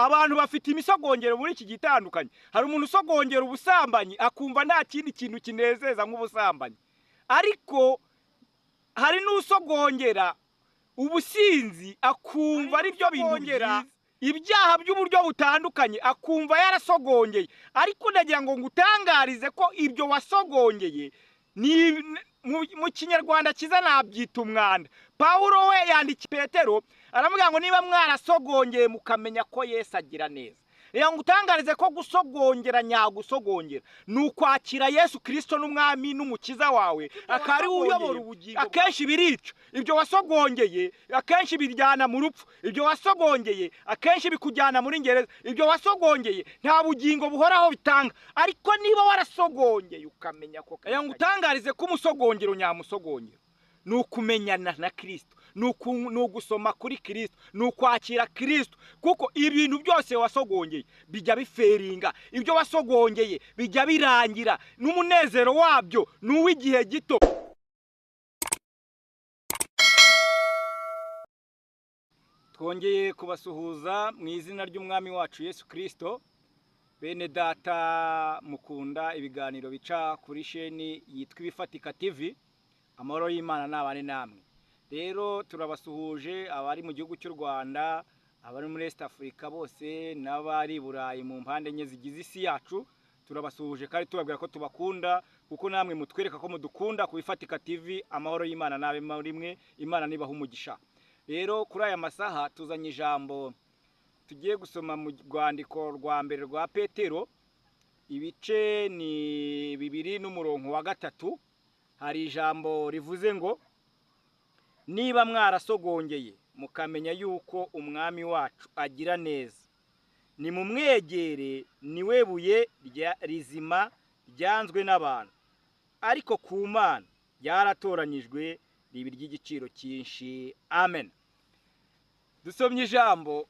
abantu bafite imisogongero muri iki gitandukanye. Hari umuntu usogongera ubusambanyi akumva nta kindi kintu kinezeza nk'ubusambanyi, ariko hari n'usogongera ubusinzi akumva ari byo bintu byiza, ibyaha by'uburyo butandukanye akumva yarasogongeye. Ariko ndagira ngo ngutangarize ko ibyo wasogongeye ni mu Kinyarwanda kiza nabyita umwanda. Pawulo we yandikiye Petero aramubwira ngo niba mwarasogongeye mukamenya ko Yesu agira neza. Reka ngutangarize ko gusogongera nyagusogongera ni ukwakira Yesu Kristo n'umwami n'umukiza wawe, akaba ari we uyobora ubugingo. Akenshi birica ibyo wasogongeye, akenshi biryana mu rupfu. Ibyo wasogongeye akenshi bikujyana muri gereza. Ibyo wasogongeye nta bugingo buhoraho bitanga. Ariko niba warasogongeye ukamenya ko, reka ngutangarize ko umusogongero nyamusogongero ni ukumenyana na Kristo, ni ugusoma kuri Kristo, ni ukwakira Kristo. Kuko ibintu byose wasogongeye bijya biferinga, ibyo wasogongeye bijya birangira, n'umunezero wabyo ni uw'igihe gito. Twongeye kubasuhuza mu izina ry'umwami wacu Yesu Kristo. Bene data mukunda ibiganiro bica kuri sheni yitwa Ibifatika TV, amahoro y'Imana n'abane namwe. Rero turabasuhuje abari mu gihugu cy'u Rwanda, abari muri East Africa bose n'abari Burayi mu mpande enye zigize isi yacu. Turabasuhuje kandi tubabwira ko tubakunda, kuko namwe mutwereka ko mudukunda ku Bifatika TV. Amahoro y'Imana n'abe muri mwe, Imana nibaha umugisha. Rero kuri aya masaha tuzanye ijambo tugiye gusoma mu rwandiko rwa mbere rwa Petero, ibice ni 2 n'umurongo wa 3. Hari ijambo rivuze ngo niba mwarasogongeye mukamenya yuko umwami wacu agira neza, nimumwegere, niwe buye rizima ryanzwe n'abantu, ariko ku Mana ryaratoranyijwe riba iry'igiciro cyinshi. Amen. Dusomye ijambo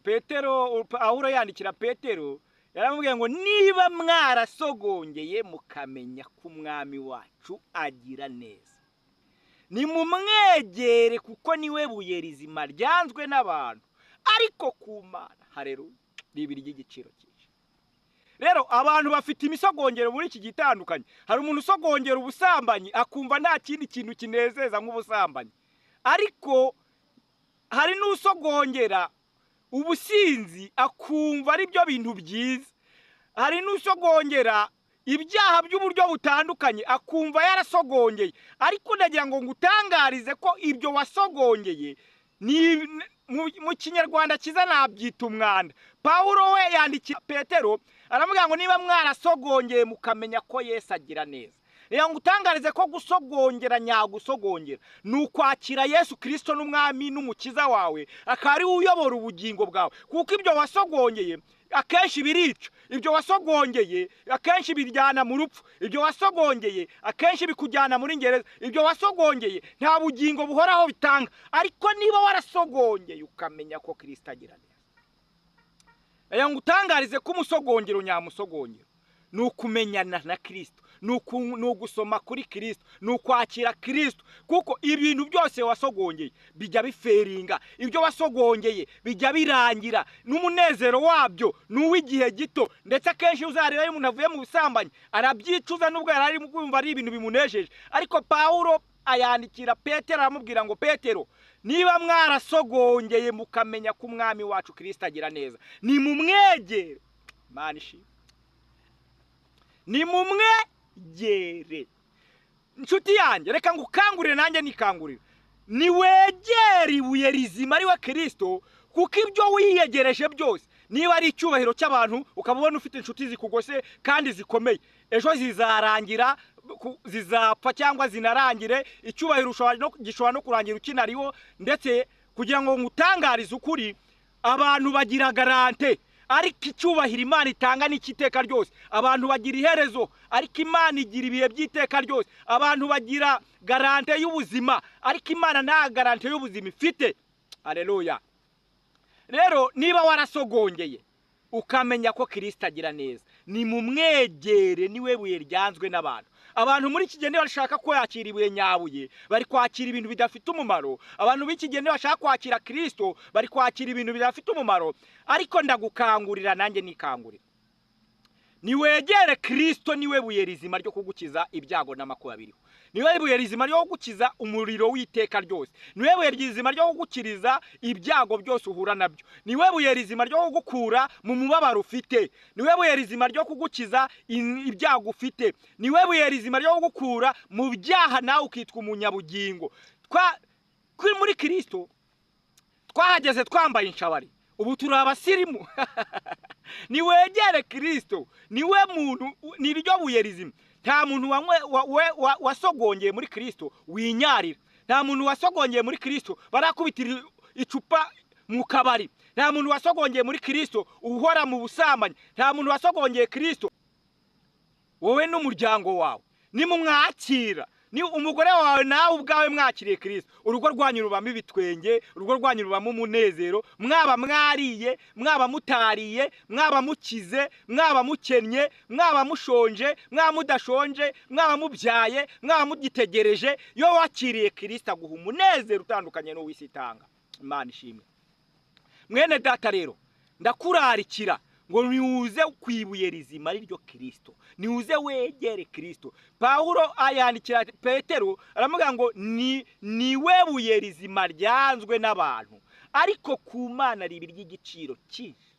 Petero, Pawulo yandikira Petero yaramubwiye ngo niba mwarasogongeye mukamenya ko umwami wacu agira neza, nimumwegere, kuko niwe buye rizima ryanzwe n'abantu, ariko ku Mana haleluya riba iry'igiciro cyinshi. Rero abantu bafite imisogongero muri iki gitandukanye. Hari umuntu usogongera ubusambanyi akumva nta kindi kintu kinezeza nk'ubusambanyi, ariko hari n'usogongera ubusinzi akumva ari byo bintu byiza. Hari n'usogongera ibyaha by'uburyo butandukanye akumva yarasogongeye. Ariko ndagira ngo ngutangarize ko ibyo wasogongeye ni mu Kinyarwanda kiza nabyita umwanda. Pawulo we yandikiye Petero aramubwira ngo niba mwarasogongeye mukamenya ko Yesu agira neza. Reka ngutangarize ko gusogongera nyagusogongera ni ukwakira Yesu Kristo n'umwami n'umukiza wawe, akaba ari we uyobora ubugingo bwawe. Kuko ibyo wasogongeye akenshi birica, ibyo wasogongeye akenshi biryana mu rupfu, ibyo wasogongeye akenshi bikujyana muri gereza, ibyo wasogongeye nta bugingo buhoraho bitanga. Ariko niba warasogongeye ukamenya ko Kristo agira neza, reka ngutangarize ko umusogongero nyamusogongero ni ukumenyana na Kristo, ni ugusoma kuri Kristo, ni ukwakira Kristo. Kuko ibintu byose wasogongeye bijya biferinga, ibyo wasogongeye bijya birangira, n'umunezero wabyo ni uw'igihe gito. Ndetse akenshi uzareba iyo umuntu avuye mu busambanyi arabyicuza, nubwo yari ari kumva ari ibintu bimunejeje. Ariko Pawulo ayandikira Petero aramubwira ngo Petero, niba mwarasogongeye mukamenya ko umwami wacu Kristo agira neza, nimumwegere. Imana ishimwe. Nimumwegere. Nshuti yanjye, reka ngukangurire nanjye nikangurire, niwegere ibuye rizima ari we Kristo. Kuko ibyo wiyegereje byose, niba ari icyubahiro cy'abantu ukaba ubona ufite inshuti zikugose kandi zikomeye, ejo zizarangira, zizapfa cyangwa zinarangire. Icyubahiro gishobora no kurangira ukinariho. Ndetse kugira ngo ngutangarize ukuri, abantu bagira garante, ariko icyubahiro Imana itanga ni icy'iteka ryose. Abantu bagira iherezo, ariko Imana igira ibihe by'iteka ryose. Abantu bagira garante y'ubuzima, ariko Imana nta garante y'ubuzima ifite. Haleluya. Rero niba warasogongeye ukamenya ko Kristo agira neza, nimumwegere, niwe buye ryanzwe n'abantu, Abantu muri iki gihe ntibashaka kwakira ibuye nyabuye, bari kwakira ibintu bidafite umumaro. Abantu b'iki gihe ntibashaka kwakira Kristo, bari kwakira ibintu bidafite umumaro. Ariko ndagukangurira nanjye nikangurira, niwegere Kristo, niwe buye rizima ryo kugukiza ibyago n'amakuba biriho, niwe buye rizima ryo kugukiza umuriro w'iteka ryose, niwe buye rizima ryo kugukiriza ibyago byose uhura nabyo, niwe buye rizima ryo kugukura mu mubabaro ufite, niwe buye rizima ryo kugukiza ibyago ufite, niwe buye rizima ryo kugukura mu byaha nawe ukitwa umunyabugingo. Muri Kristo twahageze twambaye inshabari, ubu turi abasirimu. Niwegere Kristo, niwe muntu, niryo buye rizima. Nta muntu wasogongeye muri Kristo winyarira, nta muntu wasogongeye muri Kristo barakubitira icupa mu kabari, nta muntu wasogongeye muri Kristo uhora mu busambanyi, nta muntu wasogongeye Kristo. Wowe n'umuryango wawe nimumwakira, ni umugore wawe nawe ubwawe mwakiriye Kristo, urugo rwanyu rubamo ibitwenge, urugo rwanyu rubamo umunezero. Mwaba mwariye, mwaba mutariye, mwaba mukize, mwaba mukennye, mwaba mushonje, mwaba mudashonje, mwaba mubyaye, mwaba mugitegereje, iyo wakiriye Kristo aguha umunezero utandukanye n'uw'isi itanga. Imana ishimwe. Mwene data rero ndakurarikira ngo niuze ku ibuye rizima riryo Kristo, niuze wegere Kristo. Paulo ayandikira Petero aramubwira ngo niwe buye rizima ryanzwe n'abantu, ariko ku Mana riba ry'igiciro cyinshi.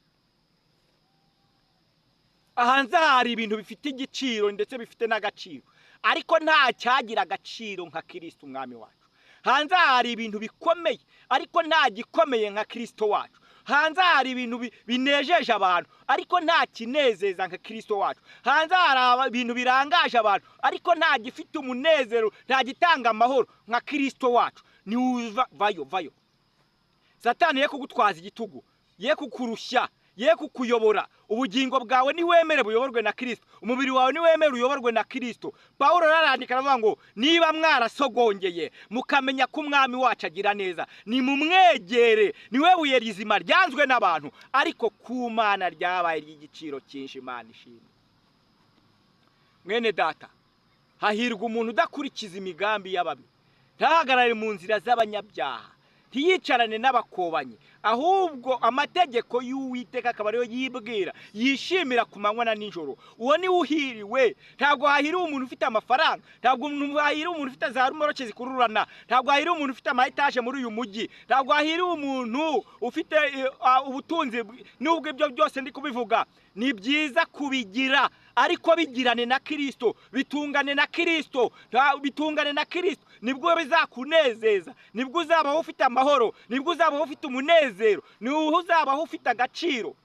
Ahanze hari ibintu bifite igiciro ndetse bifite n'agaciro, ariko nta cyagira agaciro nka Kristo umwami wacu. Hanze hari ibintu bikomeye, ariko nta gikomeye nka Kristo wacu. Hanze hari ibintu binejeje abantu, ariko nta kinezeza nka Kristo wacu. Hanze hari ibintu birangaje abantu, ariko nta gifite umunezero, nta gitanga amahoro nka Kristo wacu. Ni vayo vayo. Satani ye kugutwaza igitugu, ye kukurushya, ye kukuyobora. Ubugingo bwawe niwemere buyoborwe na Kristo, umubiri wawe niwemere uyoborwe na Kristo. Paulo arandika aravuga ngo niba mwarasogongeye mukamenya ko umwami wacu agira neza, nimumwegere, niwe buye rizima ryanzwe n'abantu, ariko ku Mana ryabaye ry'igiciro cyinshi. Imana ishimwe. Mwene data, hahirwa umuntu udakurikiza imigambi y'ababi, ntahagarare mu nzira z'abanyabyaha, ntiyicarane n'abakobanyi, ahubwo amategeko y'Uwiteka akaba ariyo yibwira, yishimira ku manywa na nijoro. Uwo ni uhiriwe. Ntabwo hahiriwe umuntu ufite amafaranga, ntabwo hahiriwe umuntu ufite za rumoroke zikururana, ntabwo hahiriwe umuntu ufite ama etaje muri uyu mujyi, ntabwo hahiriwe umuntu ufite ubutunzi. Nubwo ibyo byose ndi kubivuga, ni byiza kubigira, ariko bigirane na Kristo, bitungane na Kristo, bitungane na Kristo, nibwo bizakunezeza, nibwo uzabaho ufite amahoro, nibwo uzabaho ufite umunezero, nibwo uzabaho ufite agaciro.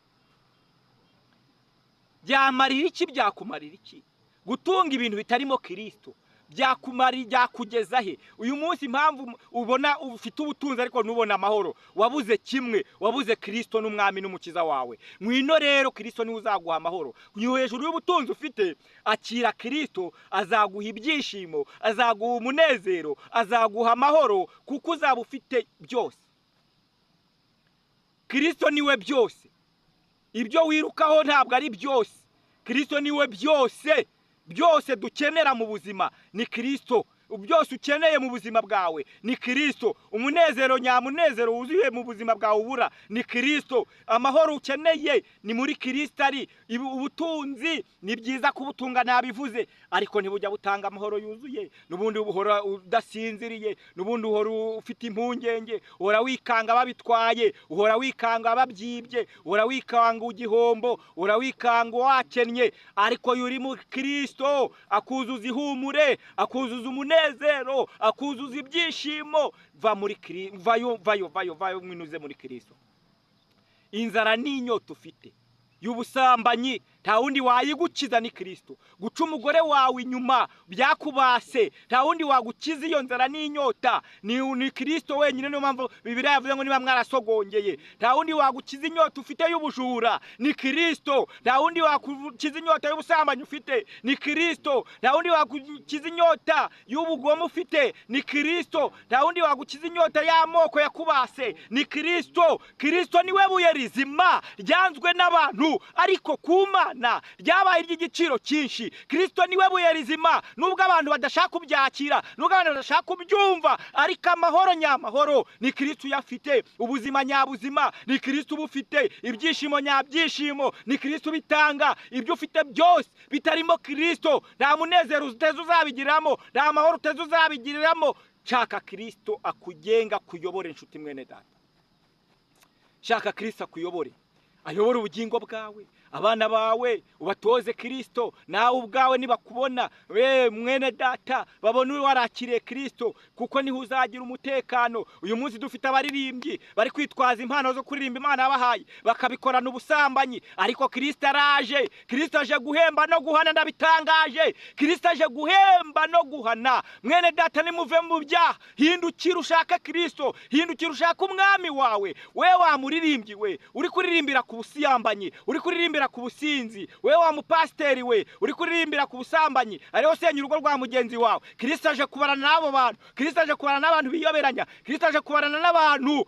Byamarira iki? Byakumarira iki gutunga ibintu bitarimo Kristo? Byakumarira, byakugeza he? Uyu munsi impamvu ubona ufite ubutunzi ariko ntubona amahoro, wabuze kimwe, wabuze Kristo n'umwami n'umukiza wawe. Ngwino rero, Kristo niwe uzaguha amahoro. Hejuru y'ubutunzi ufite, akira Kristo, azaguha ibyishimo, azaguha umunezero, azaguha amahoro, kuko uzaba ufite byose. Kristo niwe byose. Ibyo wirukaho ntabwo ari byose. Kristo niwe byose. Byose dukenera mu buzima ni Kristo. Byose ukeneye mu buzima bwawe ni Kristo. Umunezero nyamunezero wuzuye mu buzima bwawe ubura ni Kristo. Amahoro ukeneye ni muri Kristo ari. Ubutunzi ni byiza kubutunga nabivuze, ariko ntibujya butanga amahoro yuzuye. Nubundi uhora udasinziriye, nubundi uhora ufite impungenge, uhora wikanga babitwaye, uhora wikanga babyibye, uhora wikanga igihombo, uhora wikanga wakennye. Ariko yuri mu Kristo akuzuza ihumure, akuzuza umunezero, akuzuza ibyishimo. Va muri Kristo, vayo vayo vayo vayo, mwinuze muri Kristo. Inzara n'inyota ufite y'ubusambanyi nta wundi wayigukiza ni Kristo. Guca umugore wawe inyuma byakubase, nta wundi wagukiza iyo nzara n'inyota, ni Kristo wenyine. Niyo mpamvu Bibiliya yavuze ngo niba mwarasogongeye, nta wundi wagukiza inyota ufite y'ubujura ni Kristo. Nta wundi wagukiza inyota y'ubusambanyi ufite ni Kristo. Nta wundi wagukiza inyota y'ubugome ufite ni Kristo. Nta wundi wagukiza inyota y'amoko yakubase ni Kristo. Kristo niwe buye rizima ryanzwe n'abantu, ariko ku Mana Mana ryabaye iry'igiciro cyinshi. Kristo niwe buye rizima, nubwo abantu badashaka kubyakira, nubwo abantu badashaka kubyumva, ariko amahoro nyamahoro ni Kristo uyafite, ubuzima nyabuzima ni Kristo ubufite, ibyishimo nyabyishimo ni Kristo ubitanga. Ibyo ufite byose bitarimo Kristo nta munezero uteze uzabigiramo, nta mahoro uteze uzabigiriramo. Shaka Kristo akugenga, kuyobore inshuti mwene data. Shaka Kristo akuyobore, ayobore ubugingo bwawe, abana bawe ubatoze Kristo, nawe ubwawe nibakubona we mwene data babone warakiriye Kristo, kuko niho uzagira umutekano. Uyu munsi dufite abaririmbyi bari kwitwaza impano zo kuririmba Imana yabahaye, bakabikorana ubusambanyi, ariko Kristo araje. Kristo aje guhemba no guhana, ndabitangaje. Kristo aje guhemba no guhana. Mwene data, nimuve mu byaha, hindukira ushaka Kristo, hindukira ushaka umwami wawe. We wa muririmbyi we uri kuririmbira ku busambanyi, uri kuririmbira ku businzi, we wa mupasiteri we uri kuririmbira ku busambanyi, ariho senya urugo rwa mugenzi wawe. Kristo aje kubarana n'abo bantu. Kristo aje kubarana n'abantu biyoberanya. Kristo aje kubarana n'abantu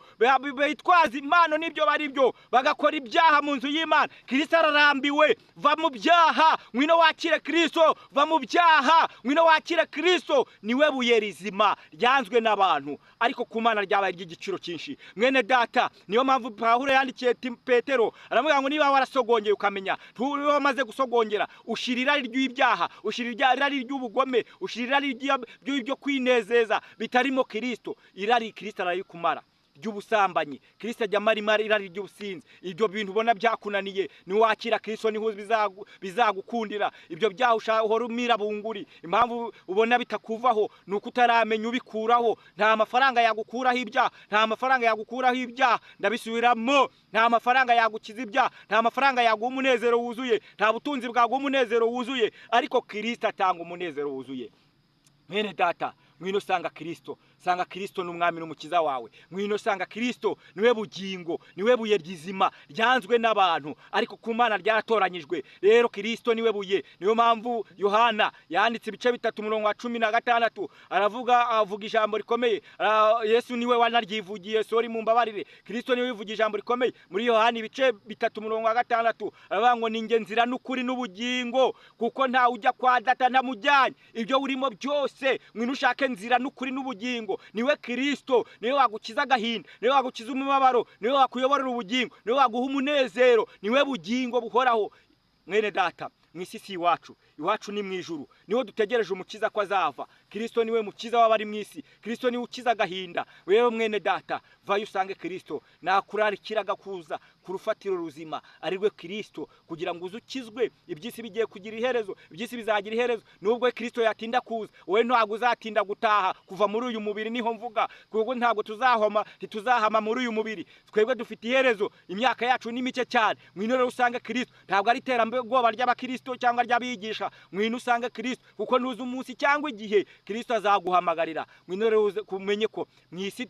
bitwaza impano n'ibyo bari byo, bagakora ibyaha mu nzu y'Imana. Kristo ararambiwe. Va mu byaha, ngwino wakire Kristo. Va mu byaha, ngwino wakire Kristo. Niwe buye rizima ryanzwe n'abantu, ariko ku Mana ryabaye iry'igiciro cyinshi. Mwene data, niyo mpamvu Pawulo yandikiye Petero aramubwira ngo niba warasogongeye ukamenya, niba wamaze gusogongera, ushira irari ry'ibyaha, ushira irari ry'ubugome, ushira irari ry'ibyo kwinezeza bitarimo Kristo. Irari Kristo ararikumara ry'ubusambanyi, Kristo ajya amara irari ry'ubusinzi. Ibyo bintu ubona byakunaniye, niwakira Kristo niho bizagukundira. Ibyo byaha uhora umira bunguri, impamvu ubona bitakuvaho ni uko utaramenya ubikuraho. Nta mafaranga yagukuraho ibyaha, nta mafaranga yagukuraho ibyaha, ndabisubiramo, nta mafaranga yagukiza ibyaha, nta mafaranga yaguha umunezero wuzuye, nta butunzi bwaguha umunezero wuzuye, ariko Kristo atanga umunezero wuzuye. Mwene data, ngwino sanga Kristo. Sanga Kristo n'umwami n'umukiza wawe. Ngwino sanga Kristo, niwe bugingo, niwe buye ryizima ryanzwe n'abantu, ariko ku Mana ryaratoranyijwe. Rero Kristo niwe buye. Niyo mpamvu Yohana yanditse ibice 3 umurongo wa 16, aravuga, avuga ijambo rikomeye. Yesu niwe wanaryivugiye, sori mumbabarire. Kristo niwe wivugiye ijambo rikomeye muri Yohana ibice 3 umurongo wa 6, aravuga ngo ninjye nzira n'ukuri n'ubugingo, kuko nta ujya kwa data ntamujyanye. Ibyo urimo byose ngwino ushake nzira n'ukuri n'ubugingo. Niwe Kristo, niwe wagukiza agahinda, niwe wagukiza umubabaro, niwe wakuyoborera ubugingo, niwe waguha umunezero, niwe bugingo buhoraho. Mwene data, mu isi si iwacu, iwacu ni mu ijuru, niho dutegereje umukiza ko azava. Kristo niwe mukiza w'abari mu isi, Kristo niwe ukiza agahinda. Wewe mwene data, vayo usange Kristo. Nakurarikiraga kuza ku rufatiro ruzima arirwe Kristo, kugira ngo uzukizwe. Iby'isi bigiye kugira iherezo, iby'isi bizagira iherezo. Nubwo Kristo yatinda kuza, wowe ntabwo uzatinda gutaha kuva muri uyu mubiri. Niho mvuga, kuko ntabwo tuzahoma, ntituzahama muri uyu mubiri. Twebwe dufite iherezo, imyaka yacu ni mike cyane. Ngwino rero usange Kristo. Ntabwo ari iterambere ry'abakristo cyangwa ry'abigisha. Ngwino usange Kristo, kuko ntuzi umunsi cyangwa igihe Kristo azaguhamagarira. Ngwino rero umenye ko mu isi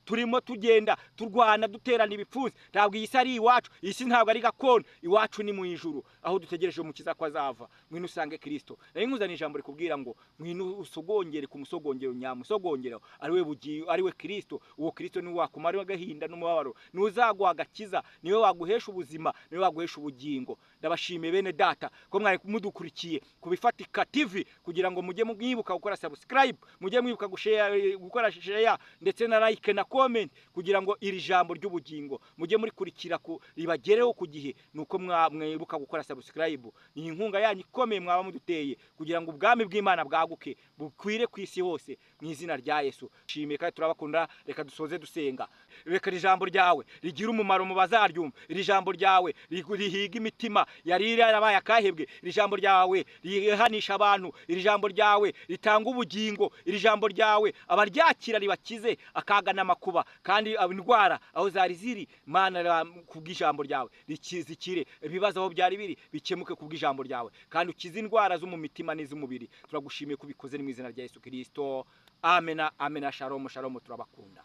turimo tugenda turwana, duterana ibipfunsi. Ntabwo iyi si ari iwacu, iyi si ntabwo ari gakondo, iwacu ni mu ijuru, aho dutegereje umukiza ko azava. Ngwino usange Kristo. Nari nkuzaniye ijambo rikubwira ngo ngwino usogongere ku musogongero nyamusogongero, ariwe bugiye, ariwe Kristo. Uwo Kristo niwe wakumara agahinda n'umubabaro, niwe uzaguha agakiza, niwe waguhesha ubuzima, niwe waguhesha ubugingo. Ndabashimiye bene data ko mwari mudukurikiye ku Bifatika TV, kugira ngo mujye mwibuka gukora subscribe, mujye mwibuka gushare, gukora share ndetse na like na comment, kugira ngo iri jambo ry'ubugingo mujye murikurikira ku ribagereho ku gihe. Nuko mwibuka gukora subscribe, ni inkunga yanyu ikomeye mwaba muduteye, kugira ngo ubwami bw'Imana bwaguke bukwire ku isi hose, mu izina rya Yesu. Shimiye kandi turabakunda. Reka dusoze dusenga. Reka iri jambo ryawe rigira umumaro mu bazaryumva, iri jambo ryawe rihiga imitima yari yarabaye akahebwe, iri jambo ryawe rihanisha abantu, iri jambo ryawe ritanga ubugingo, iri jambo ryawe abaryakira ribakize akaga n'amakuba, kandi indwara aho zari ziri, Mana, kubw'ijambo ryawe zikire, ibibazo aho byari biri bikemuke kubw'ijambo ryawe, kandi ukize indwara zo mu mitima n'iz'umubiri. Turagushimiye kubikoze mu izina rya Yesu Kristo. Amena, amena. Shalom, shalom, turabakunda.